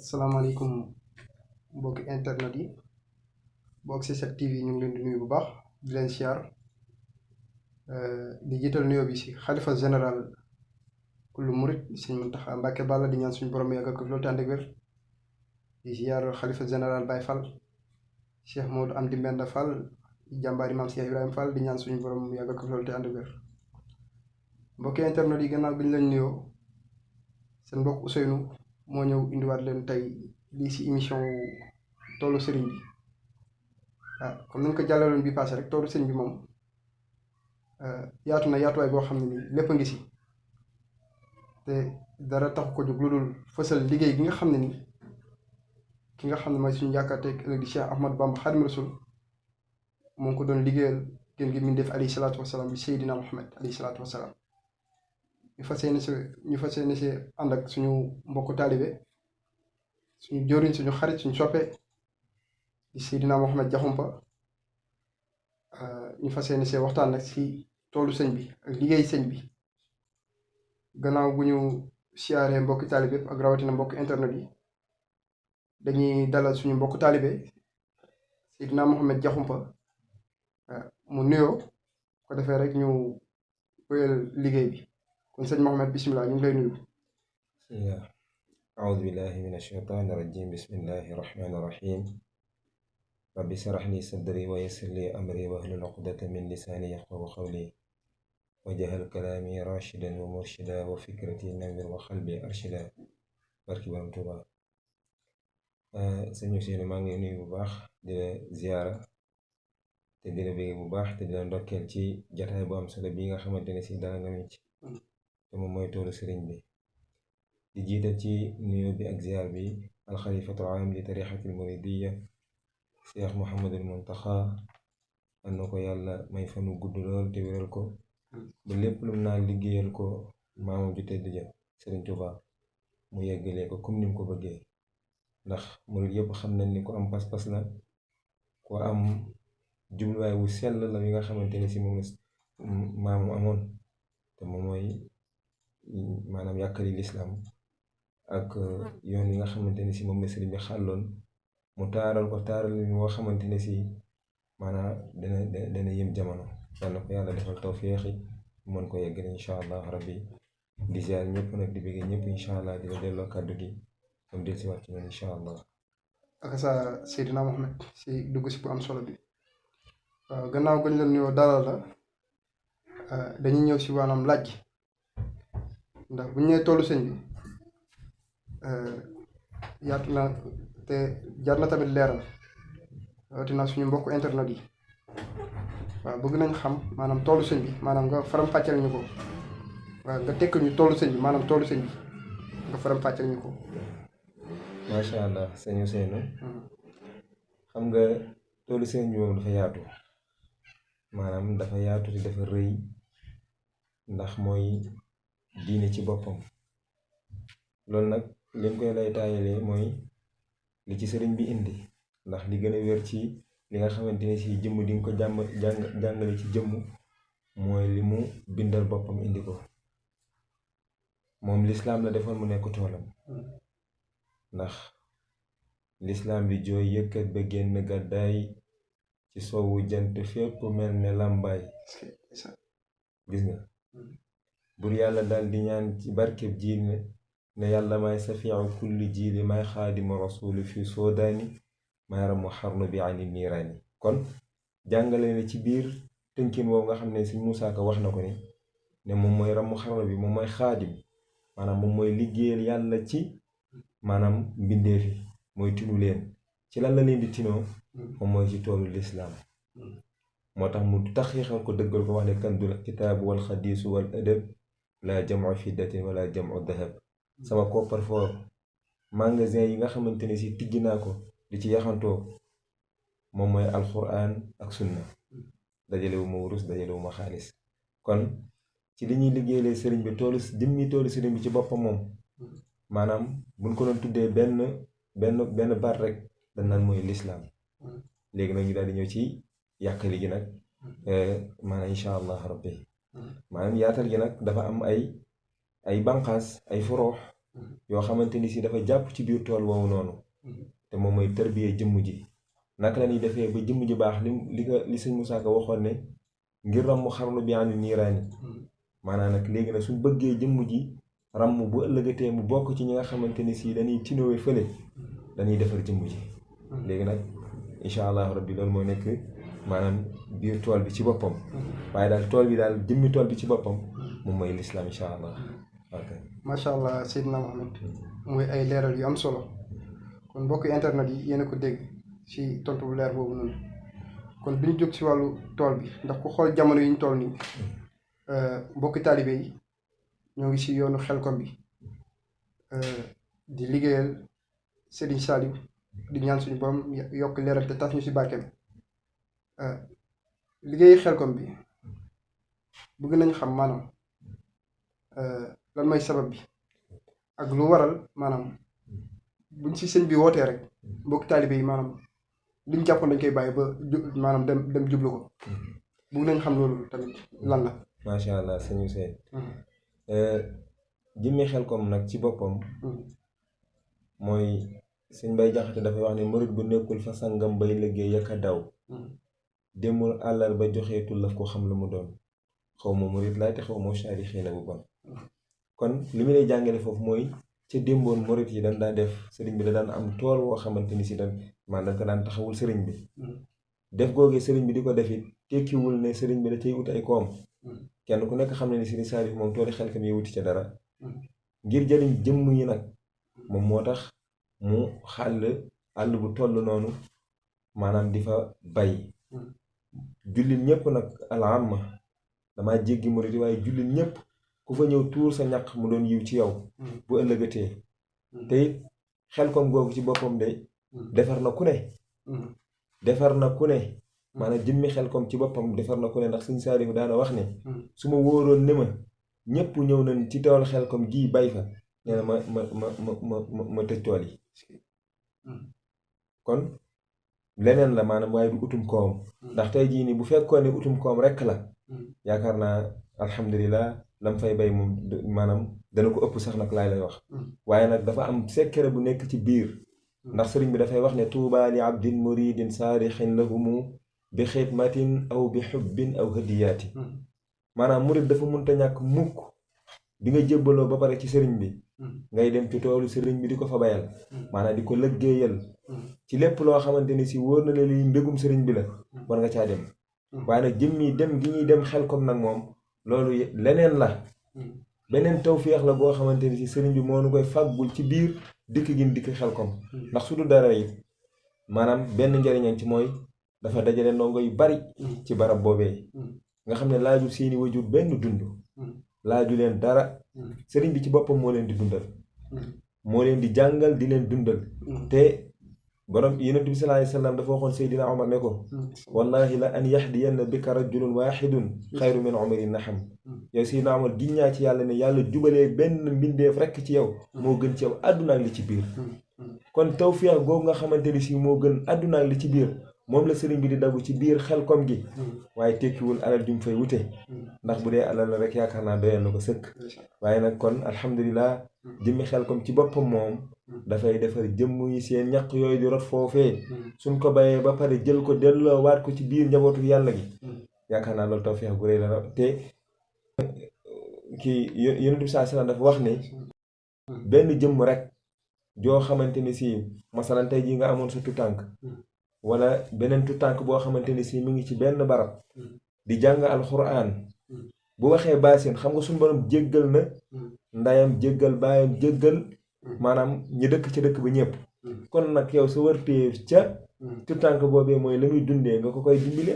salaamaaleykum mbokki internet yi bu Oxygène TV ñu ngi leen di nuyu bu baax di leen siyaar di jiital nuyoo bi si xalifa général kullu murit sëñ Muntaxa Mbàkke Balla di ñaan suñu borom yàggal ko fi loolu te ànd ak wér di siyaar xalifa général Baye Fall Cheikh Modou Amdi Mbenda Fall jàmbaari maam Cheikh Ibrahima Fall di ñaan suñu borom yàggal ko fi loolu te ànd ak wér mbokki internet yi gannaaw bi ñu leen nuyoo seen mbokk Ousseynou moo ñëw indiwaat leen tey lii si émission toolu sëriñ bi comme nañ ko jàllaloon bi passé rek toolu sëriñ bi moom yaatu na yaatuwaay boo xam ne nii lépp a ngi si te dara tax ko jóg lu dul fësal liggéey gi nga xam ne ni ki nga xam ne mooy suñu yaakaar tey ëllëg di Cheikh Ahmadou Bamba Xaadimu Rasuul moo ngi ko doon liggéeyal gën gi min def alayhi salaatu wasalaam bi Seydina Muhammad alayhi salaatu wasalaam ñu fas yéene si ànd ak suñu mbokku taalibe suñu jóoriñ suñu xarit suñu soppe di Seydina Mohamed Diakhoumpa ñu fas yéene see waxtaan nag si toolu sëñ bi ak liggéey sëñ bi gannaaw bu ñu siyaaree mbokki taalibe ak rawatina mbokki internet yi dañuy dalal suñu mbokku taalibe Seydina Mohamed Diakhoumpa mu nuyoo ko defee rek ñu wéyal liggéey bi kon sëñ Mohamed bisimilah ñu ngi lay nuyu. bismillah aoudu billahi min ashaytaani rajim bismillahi rahmaani rahim rabbi sarax li sadri wa yassir li amri wahlul uqdata min lisaani yafqahu qawli wajahal kalaami rashidan wa murshida wa fikrati nawwir wa qalbi arshida barki Borom Tuuba. sëñ Ousseynou maa ngi nuyu bu baax di la ziyaara te di la bëgg bu baax te di la ndokkeel ci jataay bu am solo bi nga xamante ne si dara nga ñu ci te moom mooy toolu sëriñ bi di jiital ci nuyoo bi ak ziyaar bi alxalifatul aam li tarixatil muridiya Cheikh Mouhamadul Muntaxa am na ko yàlla may fanu gudd lool te wéral ko ba lépp lu naa liggéeyal ko maamam ju tedd ja Sëriñ Tuuba mu yeggalee ko comme ni mu ko bëggee ndax murid yëpp xam nañ ni ku am pas-pas la ku am jubluwaay wu sell la wi nga xamante ni si moom la maamu amoon te moom mooy maanaam yàkkali lislaam ak yoon yi nga xamante ne si moom la sëriñ bi xàlloon mu taaral ko taaral yi moo xamante ne si maanaam dana yëm jamono yàlla ko yàlla defal tawféexi mën ko yeggale incha allah rabbi di ziar ñëpp nag di bëgg ñëpp incha allah di la delloo kàddu gi comme del si waat ci noonu incha allah. ak sa Seydina Mohamed si dugg si bu am solo bi waaw gannaaw gañ la nuyoo dalal la dañuy ñëw si waanaam laaj ndax bu ñu nee toolu sëñ bi yaatu na te jar na tamit leeral rawatina suñu mbokku internet yi waaw bëgg nañ xam maanaam toolu sëñ bi maanaam nga faram-fàcceel ñu ko waaw nga tekk ñu toolu sëñ bi maanaam toolu sëñ bi nga faram-fàcceel ñu ko. macha allah sëñ Ousseynou xam nga toolu sëñ bi moom dafa yaatu maanaam dafa yaatu te dafa rëy ndax mooy diine ci boppam loolu nag liñ koy lay taayalee mooy li ci sëriñ bi indi ndax li gën a wér ci li nga xamante ne si jëmm di nga ko jàngale ci jëmm mooy li mu bindal boppam indi ko moom lislaam la defoon mu nekk toolam ndax lislaam bi jooy yëkkat ba génn gàddaay ci soowu jant fépp mel ne làmbaay gis nga bur yàlla daal di ñaan ci barkeb jiil ne yàlla may safiu kulli jiili may xaadimu rasuli fi soodaani may ramu xarnu bi ani niiraani kon jàngale ne ci biir tënkin woowu nga xam ne si Muusaa Ka wax na ko ne moom mooy ramu xarnu bi moom mooy xaadim maanaam moom mooy liggéeyal yàlla ci maanaam mbindeefi mooy tinu leen ci lan la leen di tinoo moom mooy ci toolu lislaam moo tax mu taxiixal ko dëggal ko wax ne kandul kitaabu wal xadiisu wal adab la jamu fiddatin wala jamu dahab sama coffre-fort magasin yi nga xamante ne si tijji naa ko di ci yaxantoo moom mooy alquran ak sunna dajalewu ma wurus dajalewu ma xaalis kon ci li ñuy liggéeyee sëriñ bi jëmmi toolu sëriñ bi ci boppam moom maanaam buñ ko doon tuddee benn baat rek dañ naan mooy lislaam léegi nag ñu daal di ñëw ci yàkkali gi nag maanaam incha allah rabbi maanaam yaatal gi nag dafa am ay banqaas ay furoox yoo xamante ni si dafa jàpp ci biir tool woowu noonu te moom mooy tarbiyee jëmm ji naka la ñuy defee ba jëmm ji baax li sëñ Moussa Ka waxoon ne ngir ramm xarnu bi ani niiraani maanaam nag léegi nag suñ bëggee jëmm ji ramm bu ëllëgatee mu bokk ci ñi nga xamante ni si dañuy tinowee fële dañuy defar jëmm ji léegi nag incha allah rabbi loolu mooy nekk maanaam biir tool bi ci boppam waaye daal tool bi daal jëmmi tool bi ci boppam moom mooy lislaam incha allah. ok macha allah Seydina Mohamed muy ay leeral yu am solo kon mbokk internet yi yéen a ko dégg ci tontu bu leer boobu noonu kon bi ñu jóg ci wàllu tool bi ndax ku xool jamono yi ñu toll nii mbokki taalibe yi ñoo ngi ci yoonu Xelcom bi di liggéeyal Serigne Saliou di ñaan suñu borom yokk leeral te tas ñu ci barkeem liggéeyu Xelcom bi bëgg nañ xam maanaam lan mooy sabab bi ak lu waral maanaam buñ ci sëñ bi wootee rek mbokki taalibe yi maanaam liñ jàppoon dañ koy bàyyi ba maanaam dem jublu ko bëgg nañ xam loolu tamit lan la. macha allah sëñ Ousseyn jëmmi Xelcom nag ci boppam mooy sëñ Bay Jaxate dafay wax ne murit bu nekkul fa sangam bay liggéey yaka daw demul àllal ba joxeetul laf ko xam lu mu doon xaw ma murit laay te xaw ma saari xëy na bu bon kon li mu lay jàngale foofu mooy ca démboon murit yi dañ daa def sëriñ bi da daan am tool woo xamante ni si man dañ ko daan taxawul sëriñ bi def googee sëriñ bi di ko defit tekkiwul ne sëriñ bi da cay wut ay koom kenn ku nekk xam ne ni Sëriñ Saliou moom tooli Xelcom yi wuti ca dara ngir jëriñ jëmm yi nag moom moo tax mu xàll àll bu toll noonu maanaam di fa bay jullit ñëpp nag alhamma damaa jéggi murit waaye jullit ñëpp ku fa ñëw tuur sa ñaq mu doon yiw ci yow bu ëllëgatee te it Xelcom googu ci boppam de defar na ku ne maanaam jëmmi Xelcom ci boppam defar na ku ne ndax Sëñ Saliou daana wax ne su ma wóoroon ne ma ñëpp ñëw nañ ci tool Xelcom gii bay fa nee na ma tëj tool yi kon leneen la maanaam waaye du utum koom ndax tey jii nii bu fekkoon ne utum koom rekk la yaakaar naa alhamdulilah lam fay bay moom maanaam dana ko ëpp sax nag lay wax waaye nag dafa am secret bu nekk ci biir ndax sëriñ bi dafay wax ne tuuba li abdin muridin saarixin lahumu bi xidmatin aw bi xubbin aw hadiyaati maanaam murid dafa mënta ñàkk mukk bi nga jébbaloo ba pare ci sëriñ bi ngay dem ci toolu sëriñ bi di ko fa bayal maanaam di ko lëggéeyal ci lépp loo xamante ni si wóor na ne liy mbégum sëriñ bi la war nga caa dem waaye nag jëmmi dem gi ñuy dem Xelcom nag moom loolu leneen la beneen tawféex la boo xamante ni si sëriñ bi moo nu koy fàggul ci biir dikk gi dikk Xelcom ndax su du dara it maanaam benn njëriñam ci mooy dafa dajale ndongo yu bari ci barab boobee nga xam ne laajul seeni wajur benn dund laaju leen dara sëriñ bi ci boppam moo leen di dundal moo leen di jàngal di leen dundal te borom yonent bi sallallahu alayhi wa sallam dafa waxoon Seydina Omar ne ko wallahi la an yahdiyanna bika rajulun wahidun xayru min umarin naham yow Seydina Omar giññaa ci yàlla ne yàlla jubalee benn mbindeef rekk ci yow moo gën ci yow àdduna ak li ci biir kon tawfeex googu nga xamante ni si moo gën àdduna ak li ci biir moom la sëriñ bi di dagu ci biir Xelcom gi waaye tekkiwul alal jum fay wute ndax bu dee alal la rek yaakaar naa doyal na ko sëkk waaye nag kon alhamdulilah jëmmi Xelcom ci boppam moom dafay defar jëmm yi seen ñaq yooyu di rot foofee suñ ko bayee ba pare jël ko delloo waat ko ci biir njabootu yàlla gi yaakaar naa loolu tawfeex gu rëy la te kii Yonent bi saa sallam dafa wax ne benn jëmm rek joo xamante ni si masalan tey jii nga amoon sa tutànk wala beneen tutànk boo xamante ni si mi ngi ci benn barab di jàng alxuraan bu waxee baasin xam nga suñu borom jéggal na ndayam jéggal baayam jéggal maanaam ñi dëkk ca dëkk ba ñëpp kon nag yow sa wërtee ca tutànk boobee mooy la muy dundee nga ko koy dimbile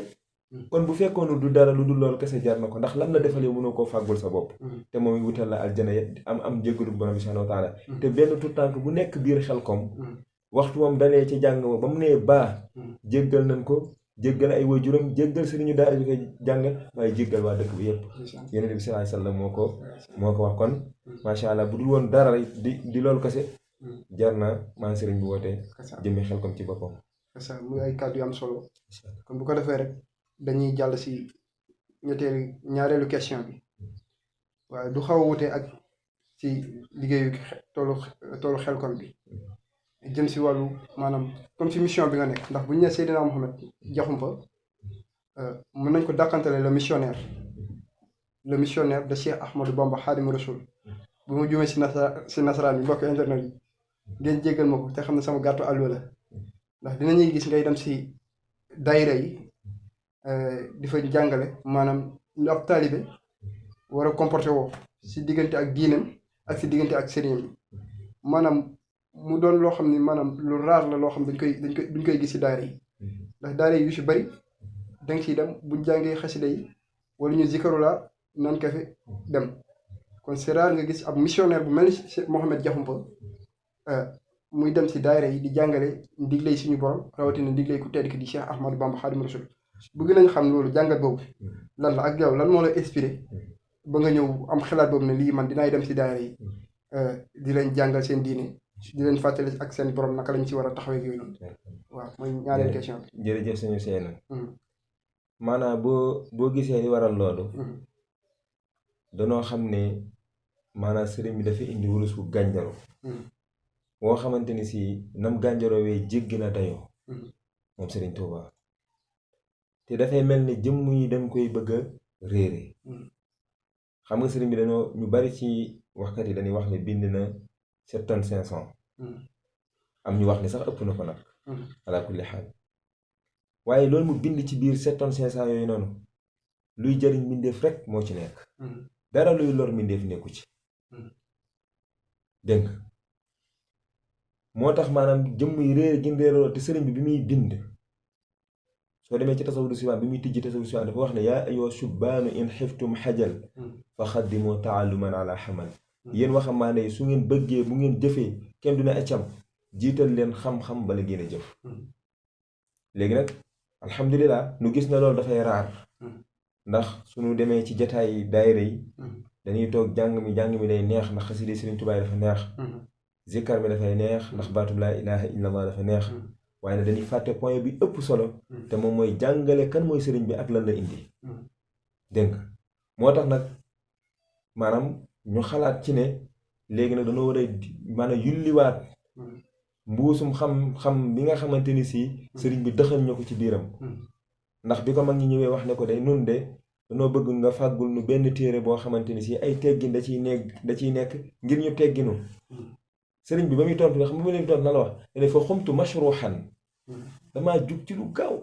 kon bu fekkoon du dara lu dul loolu kese jar na ko ndax lam la defalee mënoo koo fàggul sa bopp te moom wutal la aljana am jéggalu borom bi subhaanahu wa taala te benn tutànk bu nekk biir Xelcom waxtu moom dalee ci jàng ba mu nee baa jéggal nañ ko jéggal ay waajuram jéggal sëriñu daara bi koy jàngal waaye jéggal waa dëkk bi yëpp Yonent bi sallallahu alayhi wa sallam moo ko wax kon macha allah bu dul woon dara di loolu kese jar na maa sëriñ bi wootee jëmmi Xelcom ci boppam muy ay kàddu yu am solo kon bu ko defee rek dañuy jàll si ñaareelu question bi waaye du xaw a wute ak ci liggéeyu toolu Xelcom bi jëm si wàllu maanaam comme si mission bi nga nekk ndax bu ñu nee Seydina Mohamed Diakhoumpa mën nañ ko dàqantale le missionnaire de Cheikh Ahmadou Bamba Xaadimu Rasul bu ma jumee si nasaraan bi mbokk internet yi ngeen jéggal ma ko te xam ne sama gàttu àlluwa la ndax dinañuy gis ngay dem si daayira yi di fa jàngale maanaam lu ab taalibe war a comporté woo si diggante ak diinam ak si diggante ak sëriñam maanaam mu doon loo xam ne maanaam lu raar la loo xam duñ koy gis si daayira yi ndax daayira yi yu si bëri danga siy dem buñ jàngee xasida yi wala ñu zikaru la naan kafe dem kon c'est rare nga gis ab missionnaire bu mel ni Cheikh Mohamed Diakhoumpa muy dem si daayira yi di jàngale ndigley suñu borom rawatina ndigley ku tedd ki di Cheikh Ahmadou Bamba Xaadimu Rasul bëgg nañ xam loolu jàngat boobu lan la ak yow lan moo la inspiré ba nga ñëw am xalaat boobu ne lii man dinaay dem si daayira yi di leen jàngal seen diine di leen fàttali ak seen borom naka lañ ci war a taxawee ak yooyu noonu waaw mooy ñaareel question bi. jërëjëf suñu Seynou. maanaam boo gisee li waral loolu. danoo xam ne maanaam sëriñ bi dafa indi wurus bu gànjaro woo xamante ni si nam gànjaroo wee jéggi na dayoo moom sëriñ Tuuba te dafay mel ni jëmm yi dañ koy bëgg a réere xam nga sëriñ bi dañoo ñu bari ci waxkat yi dañuy wax ne bind na 7 tonnes 500 am ñu wax ni sax ëpp na ko nag ala kulli xaal waaye loolu mu bind ci biir 7 tonnes 500 yooyu noonu luy jëriñ mbindeef rek moo ci nekk dara luy lor mbindeef nekku ci dégg moo tax maanaam jëmm yi réer gën réeroo te sëriñ bi muy bind soo demee ci tasawudu siwaan bi muy tijji tasawudu siwaan dafa wax ne yaa ayyuha subbaanu in xiftum xajal fa xaddimu taalluman ala xamal yéen waxambaane yi su ngeen bëggee bu ngeen jëfee kenn du ne accam jiital leen xam-xam bala ngeen a jëf léegi nag alhamdulilah nu gis na loolu dafay raar ndax suñu demee ci jataay daayira yi dañuy toog jàng mi day neex ndax xasida Sëriñ Tuubaa dafa neex zikkar mi dafay neex ndax baatub laa ilaha illa allah dafa neex waaye nag dañuy fàtte point bi ëpp solo te moom mooy jàngale kan mooy sëriñ bi ak lan la indi dégg nga moo tax nag maanaam ñu xalaat ci ne léegi nag dañoo war a maanaam yulliwaat mbuusum xam-xam bi nga xamante ni si sëriñ bi dëxal ñu ko ci biiram ndax bi ko mag ñi ñëwee wax ne ko day nun de dañoo bëgg nga fàggul nu benn téere boo xamante ni si ay teggin da ciy nekk ngir ñu tegginu sëriñ bi ba muy tontu xam nga mu leen tontu na la wax ne fa xumtu mashruhan damaa jug ci lu gaaw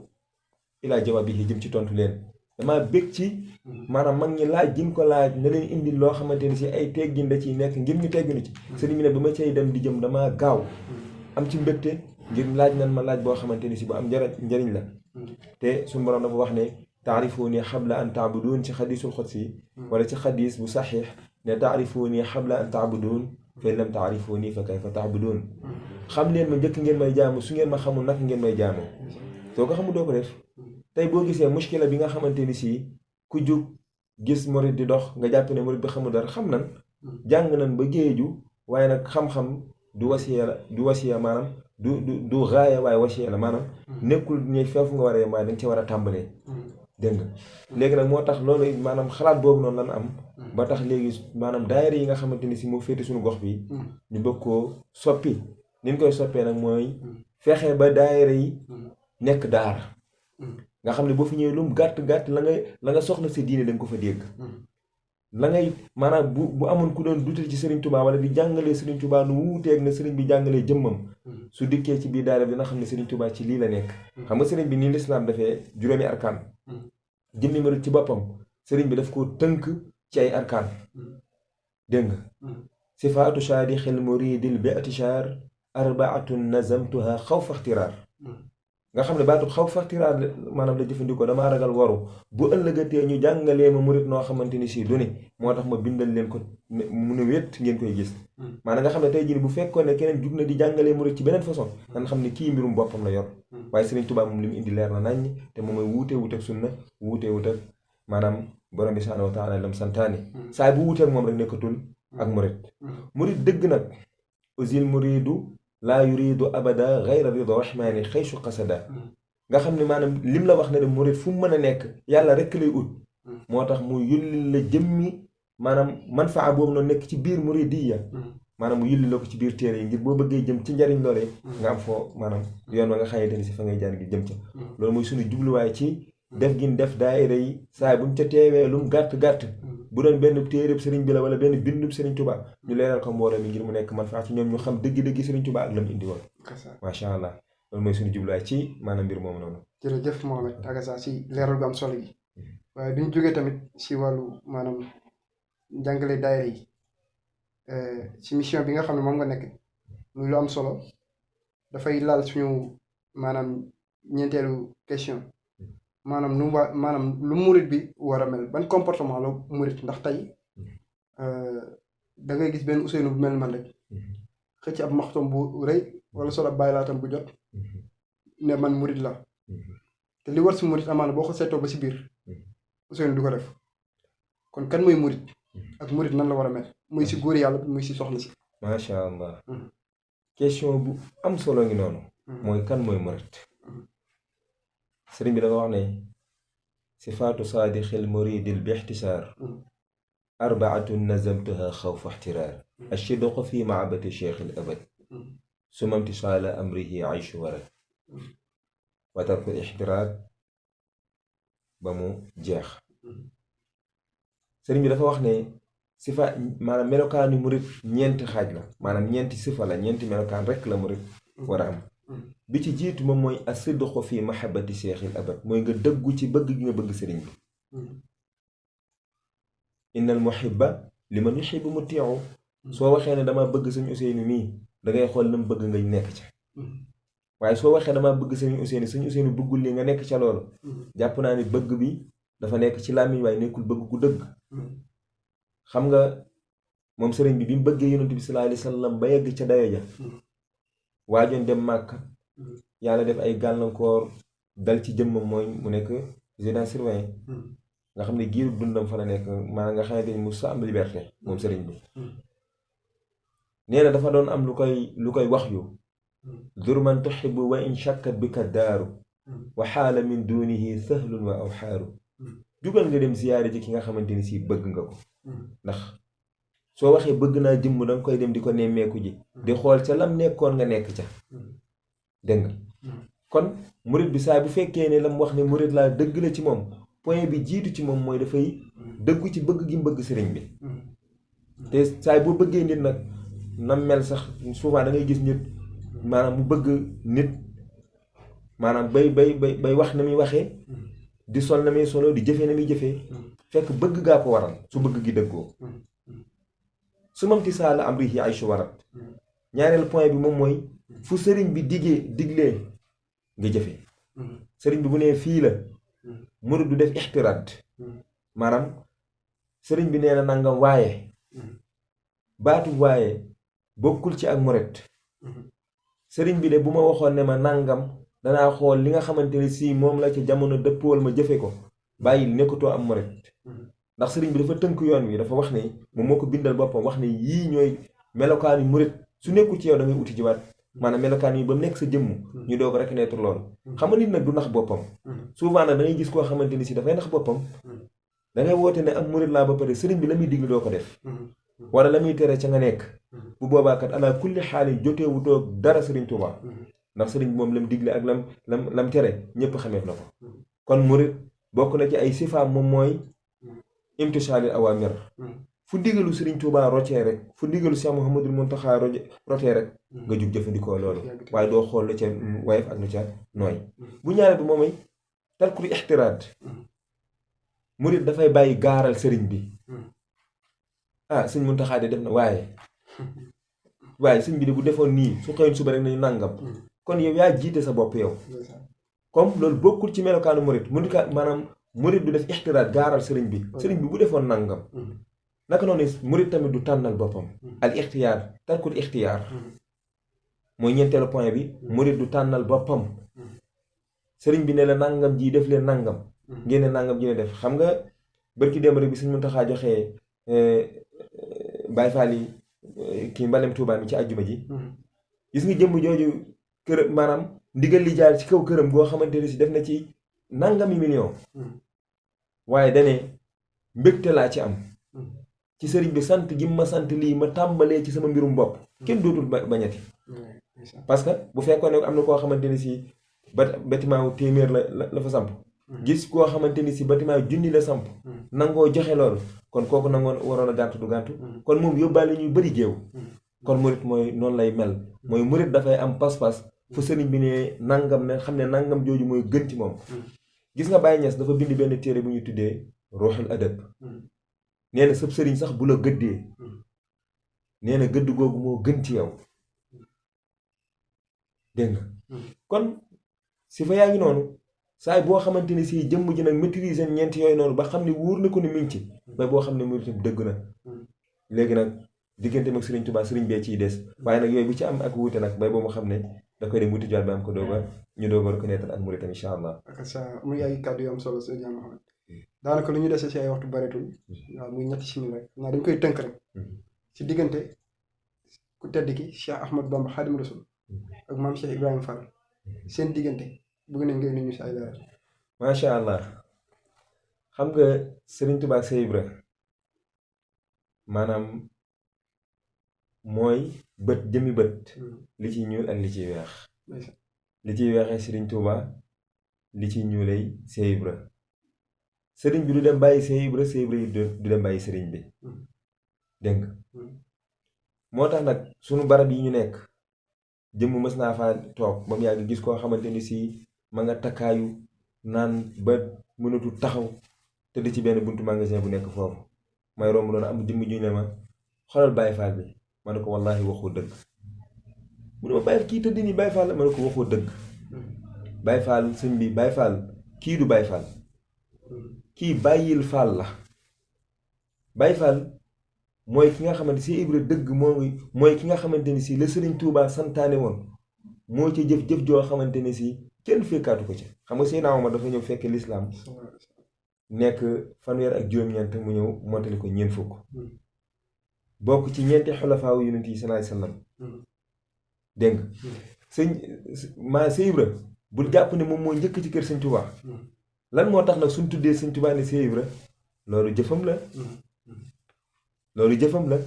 ilaa jawaab bi jëm ci tontu leen damaa bég ci maanaam mag ñi laaj jim ko laaj na leen indi loo xamante ni si ay teggin da ciy nekk ngir ñu tegginu ci sëriñ bi ne ba ma cay dem di jëm damaa gaaw am ci mbégte ngir laaj nan ma laaj boo xamante ni si bu am njariñ la te suñu borom dafa wax ne taarifuuni xabla an taabuduun ci xadiisul xudsi wala ci xadiis bu saxiix ne taarifuuni xabla an taabuduun fa in lam taarifuuni fa kayfa taabuduun xam leen ma njëkk ngeen may jaamu su ngeen ma xamul naka ngeen may jaamu soo ko xamul doo ko def tey boo gisee muskila bi nga xamante ni si ku jug gis murid di dox nga jàpp ne murid bi xamul dara xam nan jàng nan ba géeju waaye nag xam-xam du wasiya maanaam du gaaya waaye wasiya la maanaam nekkul ñuy feefu nga war a yem waaye danga ci war a tàmbalee dégg nga léegi nag moo tax loolu maanaam xalaat boobu noonu lan am ba tax léegi maanaam daayira yi nga xamante ni si moo féete suñu gox bi ñu bëgg koo soppi ni ñu koy soppee nag mooy fexe ba daayira yi nekk daara nga xam ne boo fi ñëwee lu mu gàtt la nga soxla sa diine da nga ko fa dégg la ngay maanaam bu amoon ku doon dutal ci Serigne Touba wala di jàngalee Serigne Touba nu wuuteeg na Serigne bi jàngalee jëmmam su dikkee ci biir daara bi dina xam ne Serigne Touba ci lii la nekk xam nga Serigne bi nii lislaam dafee juróomi arkaan jëmmi murid ci boppam Serigne bi daf ko tënk ci ay arkaan dégg nga sifaatu shaadixil muridil bi atishar arbaatun nazamtuha xawfa ixtiraar nga xam ne baatu xaw faxtiraar maanaam la jëfandikoo damaa ragal waru bu ëllëgatee ñu jàngalee ma murit noo xamante ni si du ni moo tax ma bindal leen ko mu ne wét ngeen koy gis maanaam nga xam ne tey jii bu fekkoon ne keneen jug na di jàngalee murit ci beneen façon nga xam ne kii mbirum boppam la yor waaye Sëriñ Tuubaa moom li mu indi leer na naññ te moom mooy wuutee wut ak sunna wuutee wut ak maanaam borom bi subhaanahu wa taala lam santaani saa bu wuutee ak moom rek nekkatul ak murit dëgg nag usil muridu laa yuridu abada gayra rida rahmaani xaysu qasada nga xam ne maanaam lim la wax ne de murit fu mu mën a nekk yàlla rek lay ut moo tax mu yullil la jëmmi maanaam manfaa boobu noonu nekk ci biir muridiyya maanaam mu yulli la ko ci biir téere yi ngir boo bëggee jëm ci njariñ loolee nga am foo maanaam yoon wa nga xamante ni si fa ngay jaar gi jëm ca loolu mooy suñu jubluwaay ci def gin def daayira yi saa buñ ca teewee lu mu gàtt-gàtt bu doon benn téereb sëriñ bi la wala benn bindub sëriñ Tuubaa ñu leeral ko mbooloo mi ngir mu nekk manfaa ci ñoom ñu xam dëgg-dëgg sëriñ Tuubaa ak la mu indi woon macha allah loolu mooy suñu jubluwaay ci maanaam mbir moomu noonu jërëjëf Mohamed Agassa si leeral gu am solo yi waaye duñ jógee tamit si wàllu maanaam njàngale daayira yi ci mission bi nga xam ne moom nga nekk muy lu am solo dafay laal suñu maanaam ñeenteelu question maanaam maanaam lu murit bi war a mel ban comportement la murit ndax tey da ngay gis benn Ousseynou bu mel man rek xëcc ab maxtom bu rëy wala solo ab bàyyilaatam bu jot ne man murit la te li war si murit amaana boo ko seetoo ba si biir Ousseynou du ko def kon kan mooy murit ak murit nan la war a mel muy si góor yàlla muy si soxna si macha allah question bu am solo ngi noonu mooy kan mooy murit sëriñ bi dafa wax ne sifaatu saadixil muridil bi ixtisaar arbaatun nazamtuha xawfa ixtiraar ashidqu fi maabati cheikhil abad suma imtisaala amrihi ayshu warad wa tarku ixtiraar ba mu jeex sëriñ bi dafa wax ne sifa maanaam melokaanu murit ñeenti xaaj la maanaam ñeenti sifa la ñeenti melokaan rekk la murit war a am bi ci jiitu moom mooy asidqu fi mahabbati cheikhil abad mooy nga dëggu ci bëgg gi nga bëgg sëriñ bi innal muhibba liman yuhibbu muti'u soo waxee ne dama bëgg sëñ Ousseynou mii dangay xool na mu bëgg nga nekk ca waaye soo waxee dama bëgg sëñ Ousseynou bëggul li nga nekk ca loolu jàpp naa ni bëgg bi dafa nekk ci làmmiñ waaye nekkul bëgg gu dëgg xam nga moom sëriñ bi mu bëggee yonent bi sallallahu alayhi wa sallam ba yegg ca dayo ja waajoon dem Màkka yàlla def ay gàllankoor dal ci jëmmam mooy mu nekk résidence surveillée nga xam ne giiru dundam fa la nekk maanaam nga xamante ni mu sa am liberté moom sëriñ bi nee na dafa doon am lu koy wax yu dur man tuxibu wa in shakkat bika daaru wa xaala min dunihi sahlun wa awxaaru jugal nga dem ziyaare ji ki nga xamante ni si bëgg nga ko ndax soo waxee bëgg naa jëmm danga koy dem di ko nemmeeku ji di xool ca lam nekkoon nga nekk ca dégg nga kon murit bi saa bu fekkee ne lam wax ne murit laa dëgg la ci moom point bi jiitu ci moom mooy dafay dëggu ci bëgg gi mu bëgg sëriñ bi te saa boo bëggee nit nag nam mel sax souvent da ngay gis nit maanaam mu bëgg nit maanaam bay wax na muy waxee di sol na muy solo di jëfee na muy jëfee fekk bëgg gaa ko waral su bëgg gi dëggoo su mam ti saala amrihi ayshu warat ñaareelu point bi moom mooy fu sëriñ bi diglee nga jëfee sëriñ bi bu nee fii la murid du def ixtiraat maanaam sëriñ bi nee na nangam waaye baatu waaye bokkul ci ak murid sëriñ bi de bu ma waxoon ne ma nangam danaa xool li nga xamante ne si moom la ca jamono dëppool ma jëfe ko bàyyi nekkatoo am murid ndax sëriñ bi dafa tënk yoon wi dafa wax ne moom moo ko bindal boppam wax ne yii ñooy melokaan yu murid su nekkul ci yow da ngay uti jiwaat maanaam melokaan yi ba mu nekk sa jëmm ñu doog reconnaître loolu xam nga nit nag du nax boppam souvent nag da ngay gis koo xamante ni si dafay nax boppam da ngay woote ne am murid laa ba pare sëriñ bi la muy digle doo ko def wala la muy tere ca nga nekk bu boobaa kat ala kulli xaalin joteewutoo dara sëriñ Tuubaa ndax sëriñ bi moom lam digle ak lam tere ñëpp xameef na ko kon murid bokk na ci ay sifaam moom mooy imtisaalil awaamir fu ndigalu sëriñ Tuubaa rocee rek fu ndigalu Cheikh Mouhamadul Mountakha rotee rek nga jug jëfandikoo loolu waaye doo xool la ca wayef ak la ca nooy bu ñaareel bi moom mooy tarkul ixtiraad murid dafay bàyyi gaaral sëriñ bi sëñ Mountakha de def na waaye sëñ bi de bu defoon nii su xëyoon suba rek nañu nàngam kon yow yaa jiite sa bopp yow comme loolu bokkul ci melokaanu murid maanaam murid du def ixtiraat gaaral sëriñ bi bu defoon nangam naka noonu murid tamit du tànnal boppam al ixtiyaar tarkul ixtiyaar mooy ñeenteelu point bi murid du tànnal boppam sëriñ bi ne la nangam ji def leen nangam ngeen ne nangam ji ne def xam nga bërki démb rek bi Sëñ Muntaxa joxee Baay Faal yi kii mbalem Tuubaa mi ci àjjuma ji gis nga jëmm jooju kër maanaam ndigal li jaar ci kaw këram goo xamante ne si def na ci nangami million waaye dane mbégte laa ci am ci sëriñ bi sant gi ma sant lii ma tàmbalee ci sama mbirum bopp kenn dootul bañati parce que bu fekkoon ne am na koo xamante ni si bâtiment wu téeméer la fa samp gis koo xamante ni si bâtiment junni la samp nangoo joxe loolu kon kooku nangoo waroon a gàntu du gàntu kon moom yóbbaale ñuy bëri géew kon murit mooy noonu lay mel mooy murit dafay am pas-pas fu sëriñ bi ne nangam ne xam ne nangam jooju mooy gën ci moom gis nga Baye Niass dafa bind benn téere bu ñu tuddee ruuxul adab nee na sëb sëriñ sax bu la gëddee nee na gëdd googu moo gën ci yow dégg nga kon si fa yaa ngi noonu saay boo xamante ni si jëmm ji nag maîtriser ñeenti yooyu noonu ba xam ne wóor na ko ne mi ngi ci ba boo xam ne murit dëgg na léegi nag diggante mag sëriñ Tuubaa sëriñ bee ciy des waaye nag yooyu bu ci am ak wuute nag bay boo mu xam ne da koy dem wuti jowaat ba am ko dooga ñu dooga reconnaître ak muritam incha allah ak sa muy ay kàddu yu am solo sëñ Mohamed daanaka lu ñu dese si ay waxtu bareetul waaw muy ñetti simili rek naa dañ koy tënk rek si diggante ku tedd ki Cheikh Ahmadou Bamba Xaadimu Rasuul ak maam Cheikh Ibrahima Fall seen diggante bëgg nañ ngay nuyu si ay leeral macha allah xam nga sëriñ Tuubaa ak Cheikh Ibra maanaam mooy bët jëmi bët li ciy ñuul ak li ciy weex li ciy weexee sëriñ Tuubaa li ciy ñuulay Cheikh Ibra sëriñ bi du dem bàyyi Cheikh Ibra Cheikh Ibra du dem bàyyi sëriñ bi dégg nga moo tax nag sunu barab yi ñu nekk jëmm mës naa faa toog ba mu yàgg gis koo xamante ni si ma nga takkaayu naan ba mënatul taxaw tëdd ci benn buntu magasin bu nekk foofu may romb noonu am jëmm ju ne ma xoolal Baye Fall bi ma ne ko wallaahi waxoo dëgg mu ne ma Baye kii tëdd nii Baye Fall la ma ne ko waxoo dëgg Baye Fall sëñ bi Baye Fall kii du Baye Fall kii bàyyil Fall la Baye Fall mooy ki nga xamante si Ibra dëgg mooy ki nga xamante ni si la Sëriñ Tuubaa santaane woon moo ci jëf-jëf joo xamante ni si kenn fekkaatu ko ci xam nga Seydina Omar dafa ñëw fekk lislaam nekk fanweer ak juróom-ñeent mu ñëw mottali ko ñeent fukk bokk ci ñeenti xulafaawu yonent yi sallallahu alayhi wasallam dégg nga sëñ Ibra bul jàpp ne moom moo njëkk ci kër Sëñ Tuubaa lan moo tax nag suñ tuddee Sëñ Tuubaa ne Sëñ Ibra loolu jëfam la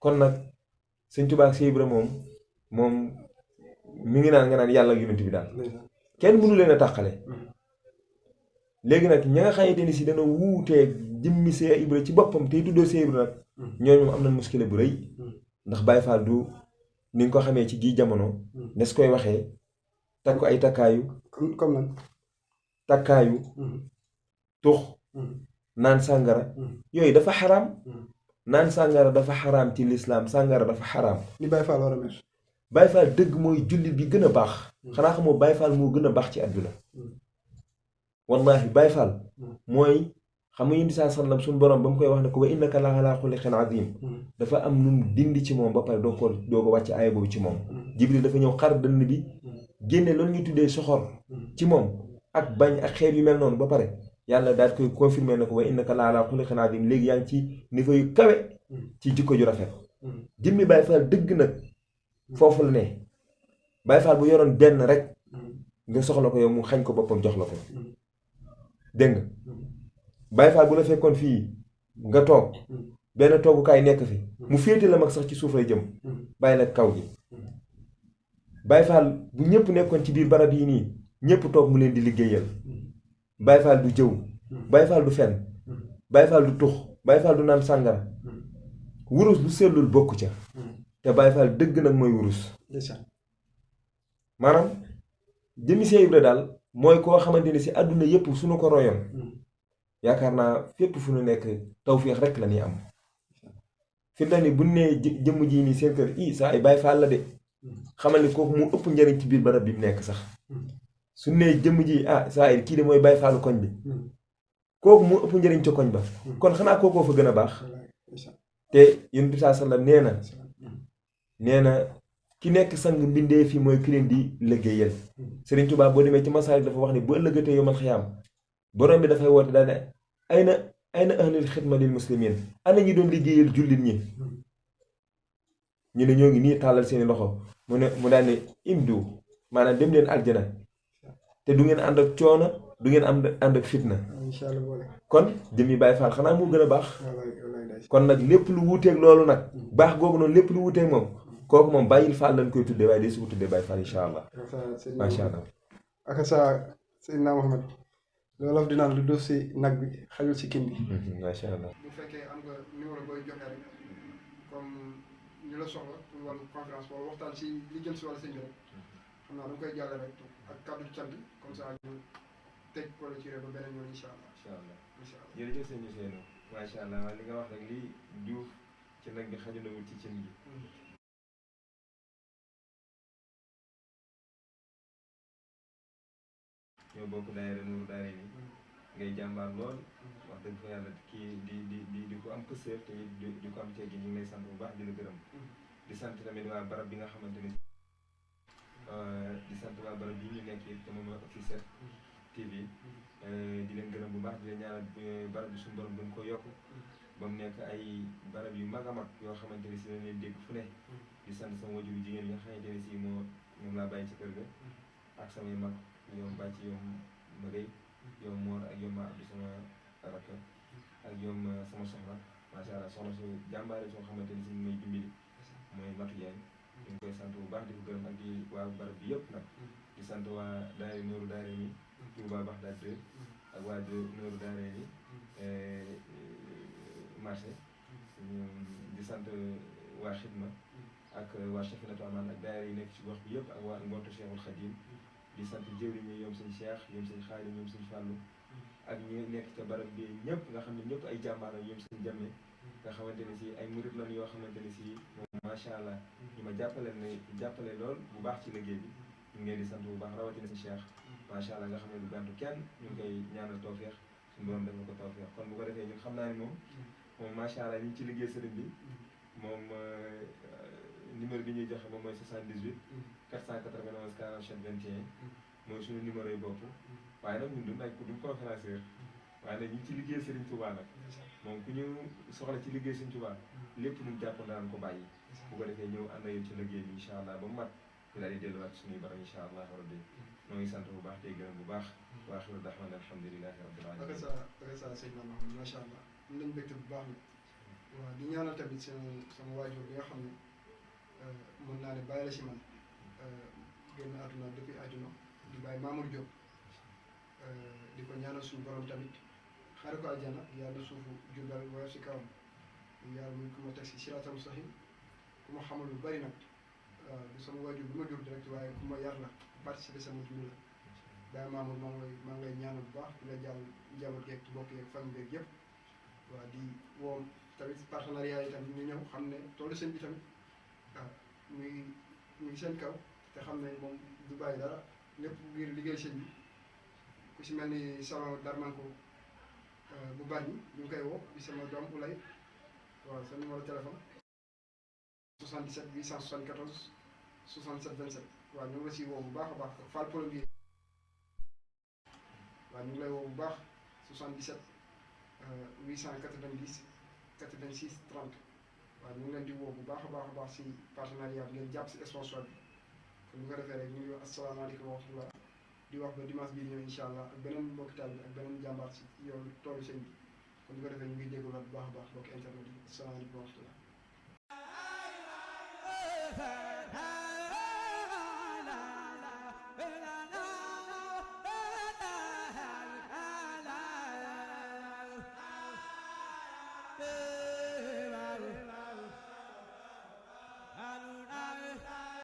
kon nag Sëñ Tuubaa ak Sëñ Ibra moom mi ngi naan nga naan yàlla ak yonent bi daal kenn mënu leen a tàqale léegi nag ña nga xamante ni si dana wuutee jëmmi Sëñ Ibra ci boppam tey tuddoo Sëñ Ibra nag ñooñu moom am na muskile bu rëy ndax Baye Fall du ni nga ko xamee ci gii jamono nes koy waxee takk ko ay takkaayu comme lan takkaayu tux naan sàngara yooyu dafa xaraam naan sàngara dafa xaraam ci lislaam sàngara dafa xaraam ni Baye Fall war a mel Baye Fall dëgg mooy jullit bi gën a baax xanaa xamoo Baye Fall moo gën a baax ci àdduna wallahi Baye Fall mooy xam nga yonent saa sallam suñu borom ba mu koy wax ne ko wa innaka la ala xuluqin azim dafa am nu mu dindi ci moom ba pare doo ko wàcc aaya boobu ci moom Jibril dafa ñëw xar dënn bi génne loolu ñuy tuddee soxor ci moom ak bañ ak xeet yu mel noonu ba pare yàlla daal koy confirmer ne ko wa innaka la ala xuluqin azim léegi yaa ngi ci niveau yu kawe ci jikko ju rafet jëmmi Baye Fall dëgg nag foofu la ne Baye Fall bu yoroon benn rek nga soxla ko yow mu xañ ko boppam jox la ko dégg nga Baye Fall bu la fekkoon fii nga toog benn toogukaay nekk fi mu féete la mag sax ci suuf lay jëm bàyyi la kaw gi Baye Fall bu ñëpp nekkoon ci biir barab yi nii ñëpp toog mu leen di liggéeyal Baye Fall du jëw Baye Fall du fen Baye Fall du tux Baye Fall du naan sàngara wurus bu sellul bokku ca te Baye Fall dëgg nag mooy wurus maanaam jëmi Seex Ibra daal mooy koo xamante ni si àdduna yëpp suñu ko royoon yaakaar naa fépp fu ñu nekk tawféex rek la ñuy am fi mu ne bu nee jëmm ji nii seen kër saa ay Baye Fall la de xamal ni kooku mu ëpp njariñ ci biir barab bi mu nekk sax su nee jëmm ji saa ay kii de mooy Baye Fallu koñ bi kooku mu ëpp njariñ ca koñ ba kon xanaa kookoo fa gën a baax te Yonent bi saa sallam nee na ki nekk sang mbindee fi mooy ki leen di liggéeyal Sëriñ Tuubaa boo demee ci Masaalik dafa wax ne bu ëllëgatee yomal xiyaam borom bi dafay woote daal ne ayna ahlul xidma lil muslimin ana ñi doon liggéeyal jullit ñi ñu ne ñoo ngi nii tàllal seeni loxo mu daal ne imdu maanaam dem leen aljana te du ngeen ànd ak coono du ngeen ànd ak fitna. incha allah boole. kon jëmmi Baye Fall xanaa moo gën a baax. wallaay kon nag lépp lu wuuteeg loolu nag. baax googu noonu lépp lu wuuteeg moom. kooku moom bàyyil Fall lañ koy tuddee waaye day su ko tuddee Baye Fall incha allah. macha allah. ak sa Seydina Mohamed loolu dinaan lu def si nag bi xajul si kin bi. macha allah. bu fekkee am nga numéro booy joxe rek comme ñu la soxla pour wàllu conférence wala waxtaan si li jëm si wàllu sëñ bi rek xam naa da nga koy jàlle rek ak kàddu cant comme ça ñu teg ko la ci rek ba beneen yoon incha allah. incha allah jërëjëf sëñ Ousseynou macha allah li nga wax rek lii duuf ci nag bi xajulawul ci cin gi. ñoo bokk daayira Nuuru Daarayni ngay jàmbaar lool wax dëgg fa yàlla kii di ko am pëseef te di ko am teggi ñu ngi lay sant bu baax di la gërëm di sant tamit waa barab bi nga xamante ni di sant waa barab bi ñu nekk it te moom mooy Office 7 TV di leen gërëm bu baax di leen ñaanal barab bi suñu borom gën ko yokk ba mu nekk ay barab yu mag a mag yoo xamante ni si la leen dégg fu ne di sant sama wajur jigéen yi nga xamante ne si moom laa bàyyi ci kër ga ak samay mag yoom bàcc yoom Magay yoom Moor ak yoom ma Abdou sama rakk ak yoom sama soxna macha allah soxna su jàmbaare soo xamante ni si may dimbali mooy Matu Jaay ñu ngi koy sant bu baax di ko gërëm ak di waa barab bi yëpp nag di sant waa daayira Nuuru Daarayni Touba Baxdaad ak waa Nuuru Daarayni marché di sant waa Xidma ak waa Safinatu Amaan ak daayira yi nekk ci gox bi yëpp ak waa ngootu Cheikhul Khadim di sant jëwriñ ñi ñoom sëñ Cheikh ñoom sëñ Xaali ñoom sëñ Fàllu ak ñi nekk ca barab bi ñëpp nga xam ne ñëpp ay jàmbaar ñoom sëñ Jamme nga xamante ne si ay murit lan yoo xamante ne si moom macha allah ñu ma jàppale lool bu baax ci liggéey bi ñu ngi leen di sant bu baax rawatina sëñ Cheikh macha allah nga xam ne du gàntu kenn ñu ngi koy ñaanal tawfeex suñu borom def na ko tawfeex kon bu ko defee ñun xam naa ne moom macha allah ñu ngi ci liggéey sëriñ bi moom numéro bi ñuy joxe moom mooy 78 491 47 21 mooy suñu numéro yi bopp waaye nag ñun duñ conférencier waaye nag ñu ngi ci liggéey Serigne Touba nag moom ku ñu soxla ci liggéey Serigne Touba lépp luñ jàpp daan ko bàyyi bu ko defee ñëw ànd ak yow ci liggéey bi incha allah ba mu mat ñu daal di delluwaat suñuy barab incha allah rabbi noo ngi sant bu baax tey gërëm bu baax waa xiru daxman alhamdulilahi rabbil alamin ak sa sëñ Mamadou macha allah am nañ mbégte bu baax nag waaw di ñaanal tamit sama waajur bi nga xam ne mën naa ne bàyyi la si man génn àdduna depuis àdduna di bàyyi Mamour Diop di ko ñaanal suñu borom tamit xaare ko aljana yàlla suufu Jurbel woyof si kawam yàlla muy ku ma teg si siraatal mustaqim ku ma xamal lu bari nag du sama waajur bi ma jur direct waaye ku ma yar la participer sama dund la bàyyi Mamour maa ngi lay ñaanal bu baax di la jàll njaboot geeg bokk yeeg famille beeg yëpp waaw di woo tamit partenariat yi tamit ñu ñëw xam ne toolu seen bi tamit waaw muy ngi seen kaw te xam ne moom du bàyyi dara lépp ngir liggéey sëñ bi ku si mel ni salon Darmanko bu bari ñu ngi koy woo di sama doom Ulay waaw sa numéro téléphone 77 874 67 27 waaw ñu ngi la siy woo bu baax a baax Fall Plombier waaw ñu ngi lay woo bu baax 77 890 86 30 waaw ñu ngi leen di woo bu baax a baax si partenariat bi ngeen jàpp si sponsor bi kon bu ko defee rek ñu ngi wax asalaamaaleykum wa rahmatulah di wax ba dimanche bii ñëw incha allah ak beneen mbokki taal bi ak beneen jàmbaar si yoonu toolu sëñ bi kon bu ko defee ñu ngi dégluwaat bu baax a baax mbokki internet yi asalaamaaleykum wa rahmatulah.